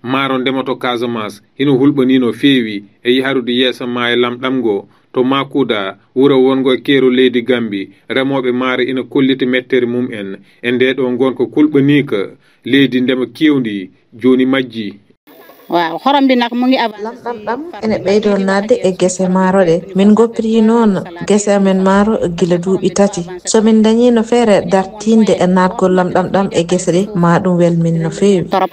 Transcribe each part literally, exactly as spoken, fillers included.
Maaro ndema to Casamance hino hulɓanii no feewi e yaharude yeeso maayo lamɗam ngo. To Makuda, wuro wonngo e keerol leydi Gambi, remooɓe maaro ina kollita mettere mum en e ndee ɗoo ngonka kulɓaniika. Leydi ndema keewndi jooni majji. Waaw, xorom bi nag mu ngi avancé. Lamɗam ɗam ene ɓeydo naatde e gese maaro ɗe. Min ngoppiri noon gese amen maaro gila duuɓi tati. So min ndañiino feere dartinde e naatgol lamɗam ɗam e gese ɗe, ma ɗum wel min no feewi. Torop.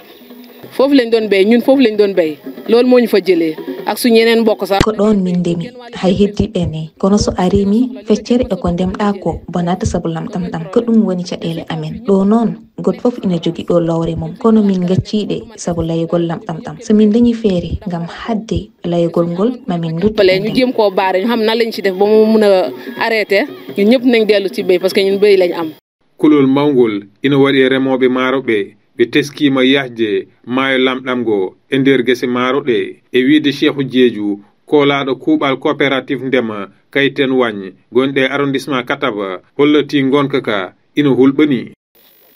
Foofu lañ doon béy, ñun foofu lañ doon béy. Loolu moo ñu fa jëlee ak suñu yeneen mbokk sax. Ko ɗoon min ndemi, hay heddiiɓe ne. Kono so a remi, feccere e ko ndemɗaa ko bonata sabu lamɗam ɗam. Ko ɗum woni caɗeele amen. Ɗo noon, gooto fof ina jogii ɗo lowre mum. Kono min ngacciiɗe sabu layogol lamɗam ɗam. So min ndañii feere ngam haɗde layogol ngol, ma min nduttu. Ñu jéem koo baare, ñu xam nan lañ ci def ba mu mun a arrêté. Ñun ñëpp nañ dellu ci béy parce que ñun béy lañ am. Kulol mawngol ina waɗi e remooɓe maaro ɓe, ɓe teskiima yahde maayo lamɗam ngo e nder gese maaro ɗe. E wiyde Seeku Jeeju, koolaaɗo kuuɓal coopérative ndema Kayten Wañ, gonɗo e arrondissement Kataba, hollatii ngonka ka ina hulɓanii.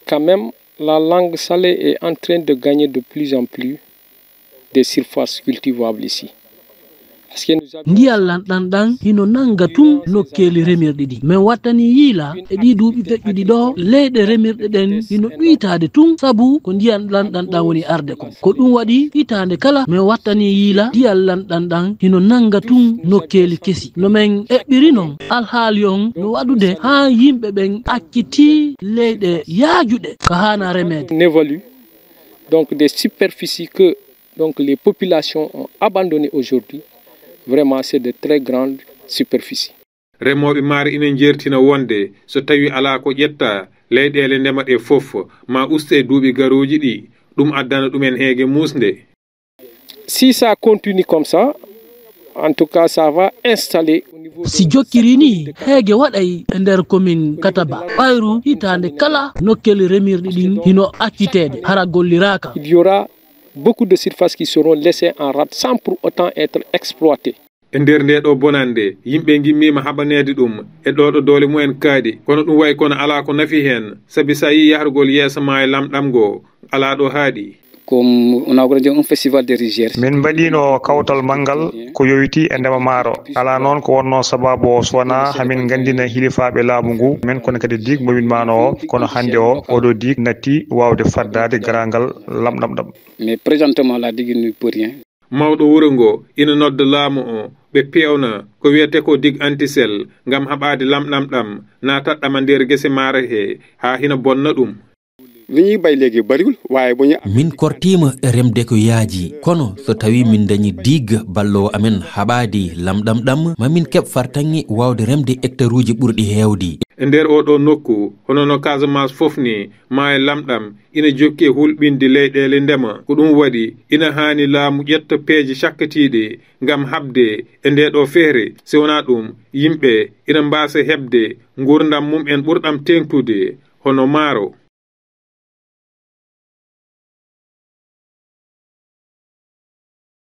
Quand même, la langue salée est en train de gagner de plus en plus des surfaces cultivables ici. Ndiyan lanɗan ɗan hino nannga tun nokkeeli remirɗi ɗin. Men wattanii yiila e ɗii duuɓi feƴƴuɗi ɗoo, leyɗe remirɗe ɗen hino ɗuytaade tun sabu ko ndiyan lanɗan ɗan woni arde kon. Ko ɗun waɗi hitaande kala men wattanii yiila ndiyan lanɗan ɗan hino nannga tun nokkeeli kesi. No men eɓɓiri non, alhaali on no waɗude haa yimɓe ɓen accitii leyɗe yaajuɗe ka haanaa remeede. On évalue donc des superficies que donc les populations ont abandonné aujourd'hui, vraiment c'est de très grandes superficies. Remooɓe maaro ina njeertina wonde so tawii alaa ko ƴetta, leyɗeele ndema ɗe fof ma uste e duuɓi garooji ɗi, ɗum addana ɗumen heege muusnde. Si ça continue comme ça, en tout cas ça va installer au niveau. Si jokkiri nii, heege waɗay e nder commune Kataba, ɓayru hitaande kala nokkeeli remirɗi ɗin hino acciteede, hara golliraaka. Il y aura beaucoup de surfaces qui seront laissées en rade sans pour autant être exploitées. E nder ndee ɗoo bonannde, yimɓe ngimmiima haɓaneede ɗum e ɗoo ɗo doole mumen kaaɗi, kono ɗum wayi kono alaa ko nafi heen, sabi so a yii yahrugol yeeso maayo lamɗam ngoo, alaa ɗo haaɗi. Ko on a organisé un festival de rizières. Min mbaɗiino kawtal manngal ko yowitii e ndema maaro. Alaa noon ko wonnoo sabaabu o so wonaa hamin nganndina hilifaaɓe laamu ngu, men kono kadi diig mo winmaano o, kono hannde o, oɗo diig natti waawde faddaade garaangal lamɗam ɗam. Mais présentement la digue ne peut rien. Mawɗo wuro ngo ina nodda laamu o, ɓe peewna ko wiyetee ko digue antisel ngam haɓaade lamɗam ɗam, naatat ɗam e nder gese maaro he haa hina bonna ɗum. Li ñuy bay léegi bariwul waaye bu ñu. Min kortiima e remde ko yaaji, kono so tawii min ndañi digue balloowo amen haɓaade lamɗam ɗam, ma min keɓ fartaŋŋe waawde remde hectaruuji ɓurɗi heewde. E nder oo ɗoo nokku, hono no Casamance fof nii, maayo lamɗam ina jokki e hulɓinde leyɗeele ndema. Ko ɗum waɗi ina haani laamu ƴetta peeje cakkitiiɗe ngam haɓde e ndee ɗoo feere. Si wonaa ɗum, yimɓe ina mbaasa heɓde nguurndam mum en ɓurɗam teeŋtude, hono maaro.